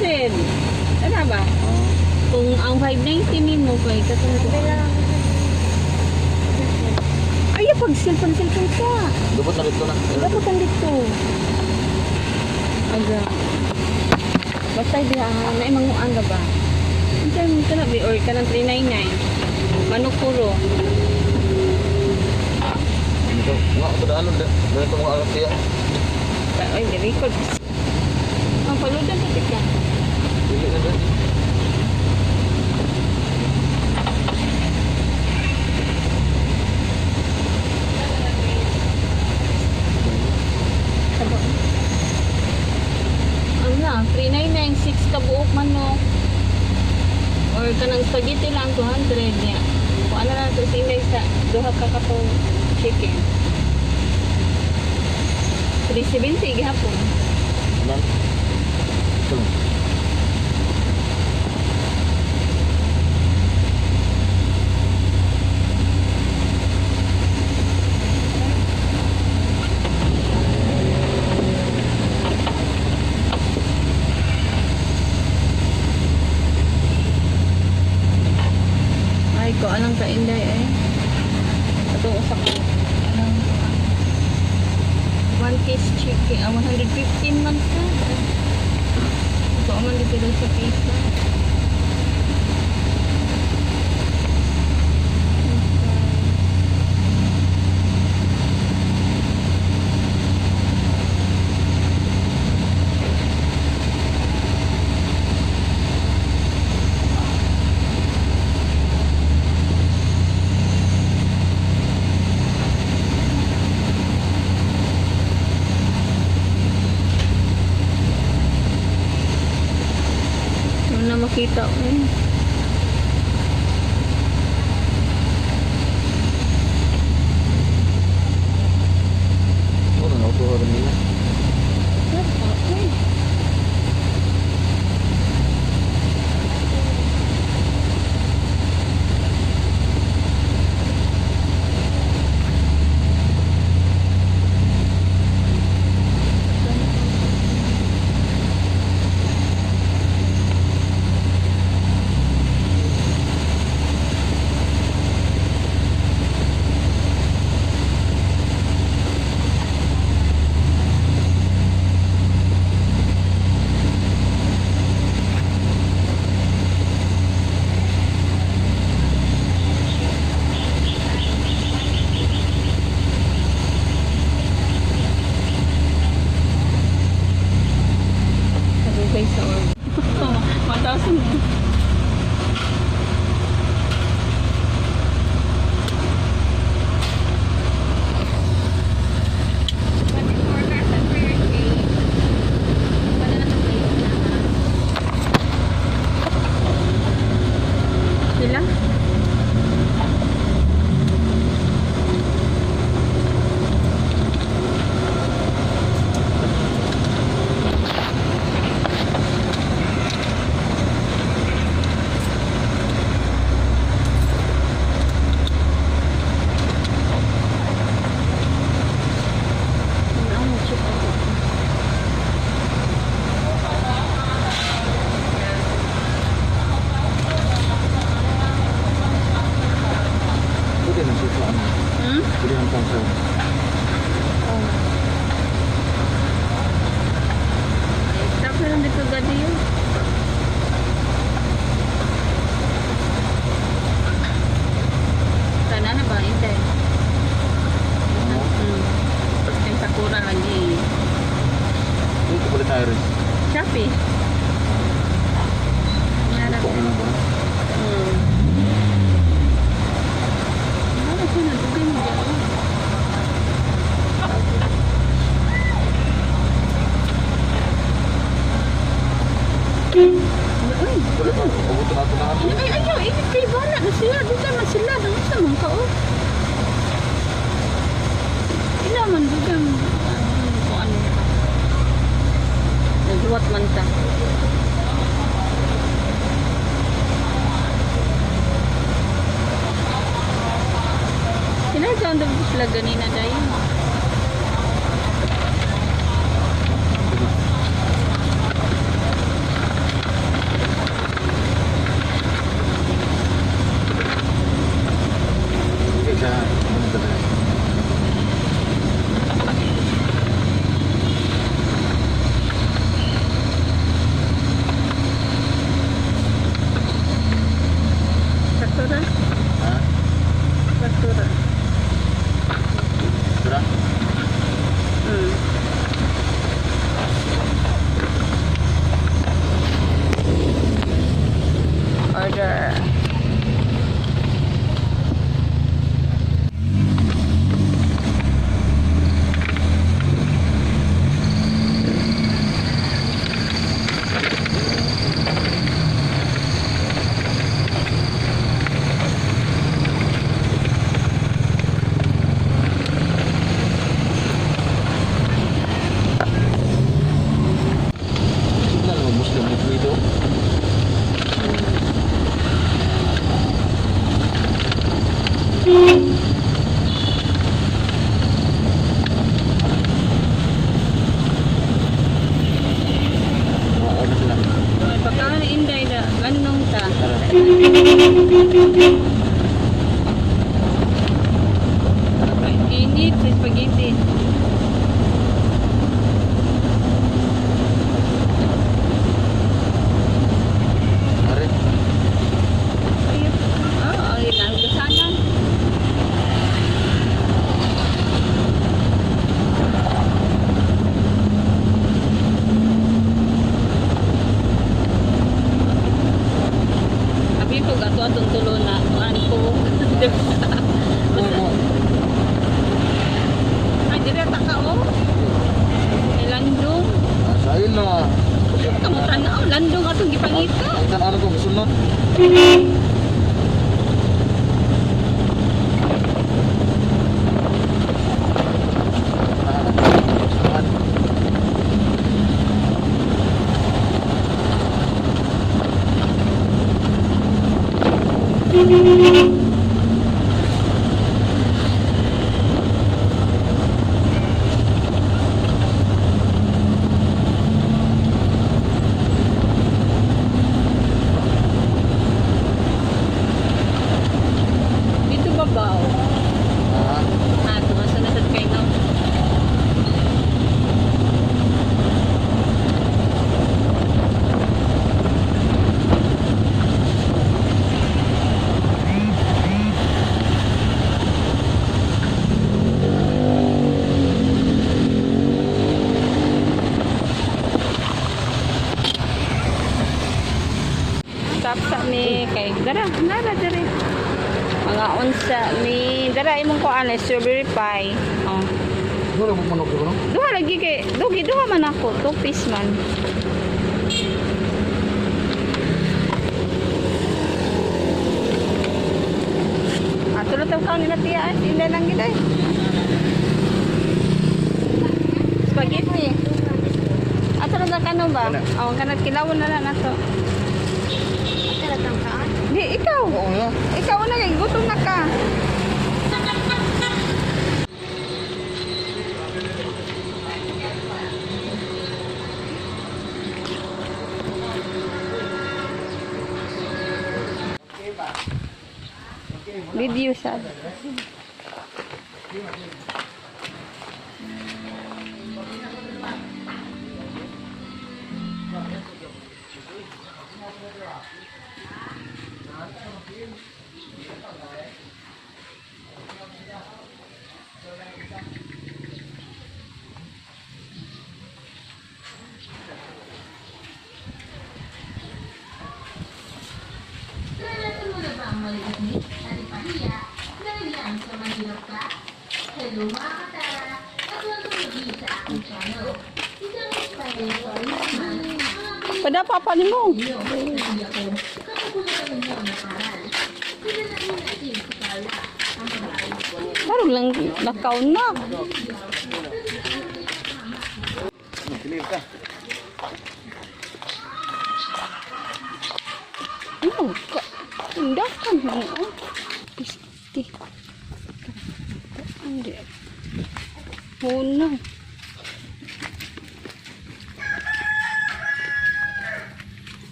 200. Ano ba? Ah. Kung ang 590 nimo kay katong Wala. Ay, pag cellphone cellphone ka. Lubot na dito na. Dapat ang dito. Aga. Basta di ha, na manguan ka ba? Diyan ka na, or ka ng 399. Manok puro. Dito. Nga, ito na ano. Dito mga alat siya. Ay, record. Ang paludan sa tika. Dili na dito. Sabo. Ano na, 3996 ka buok manok. Or kanang spaghetti lang, 200 niya. Kung ano na ito, sinay sa duha ka katong chicken. 370 gihapon. Ano? Ito. Ay, ko anong kainday ay. Ito usa ka. Anong one case chicken, 115 man ka. Ito man dito lang sa pizza. Wala na makita ko eh. Ano na, ito rin nila. Ay. Kadugay sa org. 1,000 na. Sila? Ano mo chip ako? Pwede na siya sa ano. Hmm? Pwede ng tanso. Oh. Stop na lang dito gadi yun. Sana na ba? Hindi. Ano? Tapos yung sakura lagi. Dito pala tayo rin. Shopee. Ito ano ba? Ano siya nagugay mo dyan? Uy, Wala pa. Ubuto na ito na. ay, ay, ay, init kay bala na sila. Dugay man sila. Nang sa man ka, oh. Ila man, dugay man. Ano, kung ano. Nagluwat man ta. Sila sa ang sila ganina dayon. Init sa spaghetti. Are. Ayun. Ah, ay, nahugasanan. Abi ko gato atong tulo na kuan ko. Ano? Ay, dire ta ka oh. Ay, landong. Sayo na. Kamu tanaw, landong atong gipangita. Ang tan-ano ko gisunod. Dito babaw. Ah, Ah, tumasa na sad kay no. Stop mi kay dara, nara dere. Mga unsa mi dara imong kuan ay strawberry pie. Oh. wala mo manok ko no? Duha lagi kay dugi duha man ako, two piece man. Ah, tulad tawag nila tiya ay, sila lang gid ay. Spaghetti. Ah, tulad lang kano ba? Kana. Oh, kanat kilawon na lang ato. Di ikaw. Oo nga. Ikaw na kay gutom na ka. Video sa. Naranasan mo na ba ang maliit at ipahiya dahil lang sa mahirap ka? Hello mga katara at welcome muli sa aking channel. Isang inspiring story naman ang aking Pada papa nimo. inyo na hindi ako kapupulutan ninyo ng aral. Kilalanin natin si Carla, ang babae Karon lang lakaw na. Clear ka. Ano ka? Tindakan mo. Oh. Pisti. Hindi. Puno.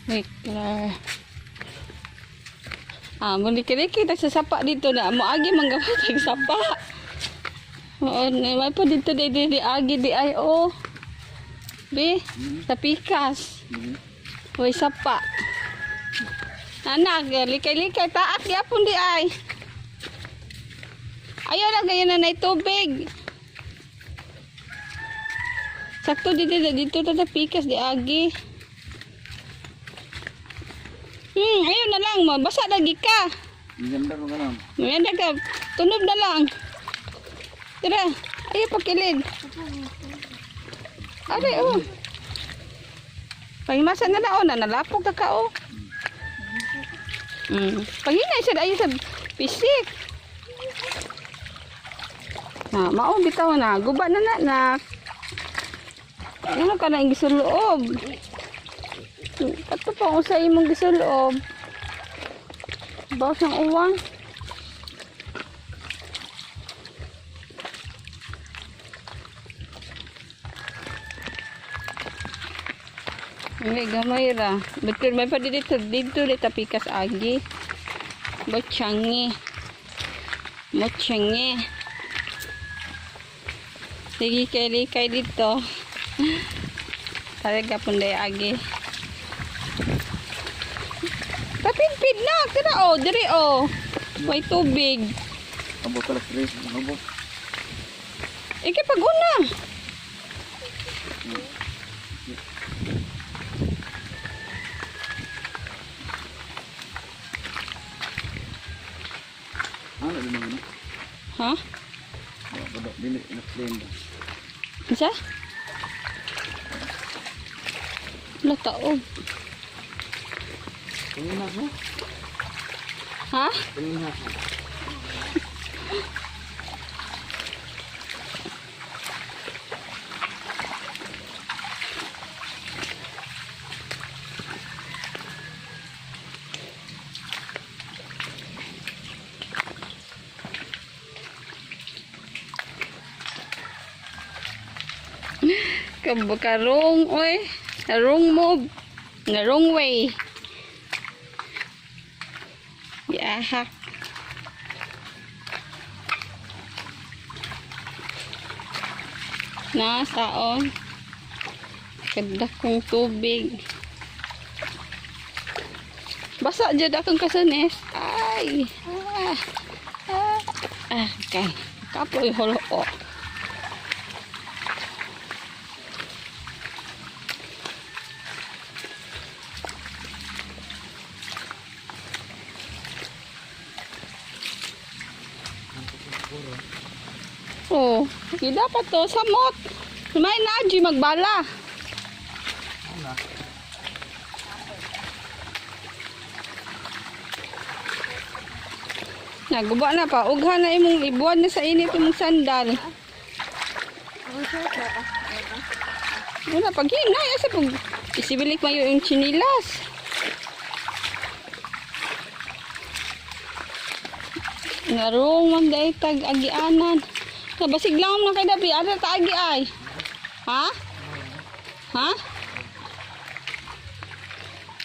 Wait, klar. Ah, muli kini kita sa sapa dito na. Moagi manggawa tag sapa. Oo, na may pa dito di di, di agi di ay oh. Bi, sa pikas. Uy, sapa. Anak, likay-likay, taak yapon di ay. Ayaw lang gayon na nay tubig. Sakto dito dito ta sa pikas di agi. Ayaw na lang mo. Basa lagi ka. Ganda ko ganun. Mayanda ka. Tunob na lang. Tara. Ayaw pakilid. Aray, oh. Pangimasa na lang, oh. Nanalapog ka ka, oh. Panghinay siya, ayaw sa pisik. Na, mao bitaw na. Guba na na, na. Ano ka na yung gisuloob? Ato pa kung sa imong gisuloob. Bawas ng uwan. Hindi, gamay ra. But may pa dito, dito dito pikas agi. Bochangi. Bochangi. Sige, kay kay dito. Talaga punday agi. Papidpid na, tira oh, diri oh. May tubig. Abot pala stress. Abot. Ikay pag una. Ano din naman? Ha? Wala dili na-claim ba. Isa? Wala taob. Tingin na ko. Ha? Tingin na ko. Karong, oy. Karong move. The wrong way. Yahak. Nasaon. Kada kong tubig. Basa jud akong kasunis. Ay. Ah. Ah. Ah, okay. Kapoy holo. Oh, di dapat to samot. May na magbala. Naguba na pa. Ugha na imong ibuan na sa init imong sandal. Wala pag hinay asa pag isibilik mayo yung chinilas. Ngarong man day tag agianan. Kabasig lang na kay dabi ana ta agi ay. Ha? Ha?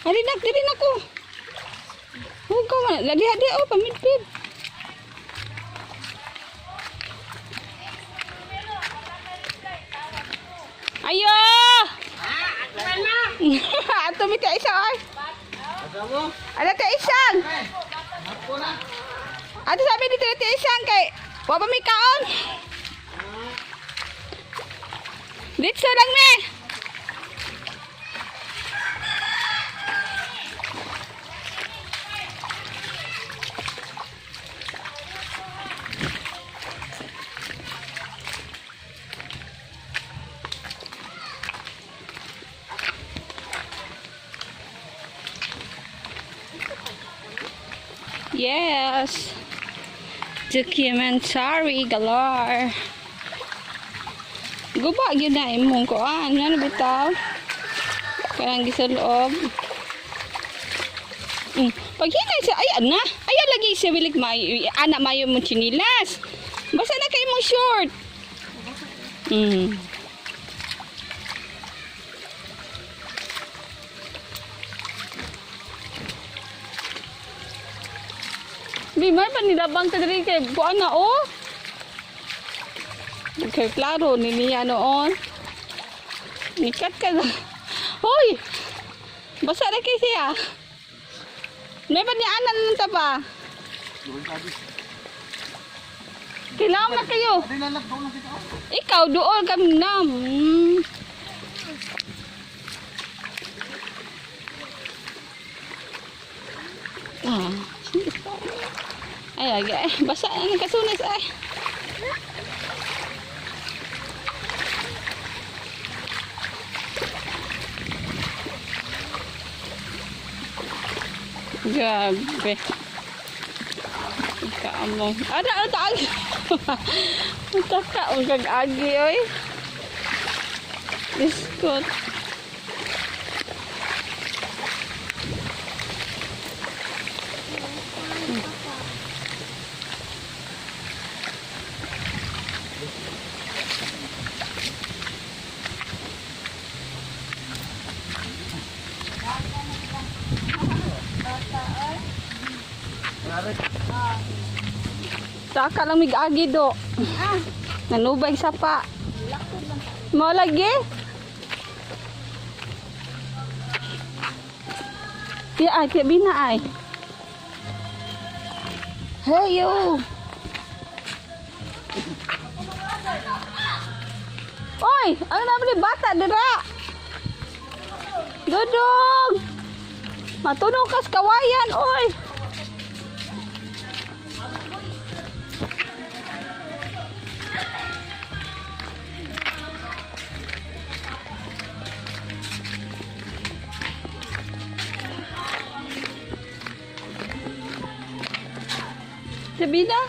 Ali nak diri na ko. Huwag ka man. Lagi hadi oh pamidpid. Ayo! Ato mi ta isa ay. Ala ta isang. Ato sabi dito ta isang kay wa pa mi kaon. Dito lang me. Yes. Documentary galore. Guba gyud na imong kuan. Ano bitaw? Kanang gisuloob. Pag hinay siya, ay ana. Ay lagi siya bilig mayo. Ana mayo mo chinilas. Basta na kay mo short. Bi, may panilabang ka diri kay buwan na oh. Kay klaro ni niya noon. Nikat ka na. Hoy! Basa na kay siya. May pa niya anan nang tapa. Kailangan na kayo. Ikaw doon kami na. Ah. Ay, lagi ay. Basa ang kasunis ay. Grabe. Kaamo. Ada ano taag. Taka og kag agi oy. Biskot. Saka lang mig-agi do. Nanubay sapa. Mo lagi? Tiya ay, tiya bina ay. Hey yo. Oy, ano na ni bata dira? Dudong! Matunog kas kawayan, oy. Sabina?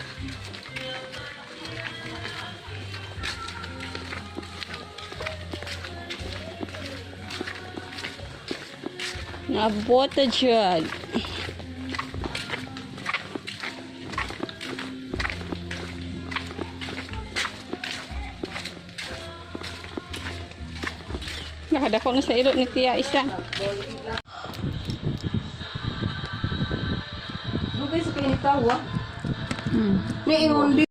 Nabota dyan. Nakadako na sa ilo ni Tia isa. Dugay sa kainitaw ah. May ingon.